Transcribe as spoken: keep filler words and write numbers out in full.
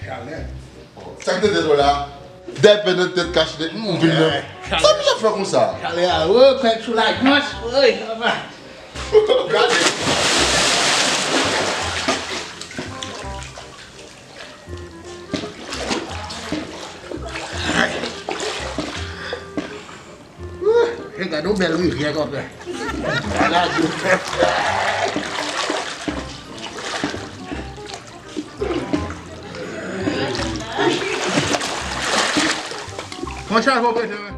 Sa ki te dèyè la? Dèyè nan tèt kache de. M vin nan. Sa m jan fè konsa? Kalè a, o, kwè sou laj manch. Oy, papa. Gade. Wouh, gade yon bèl rivyè, konpè. Ala di. Monchè, fò prete, wi.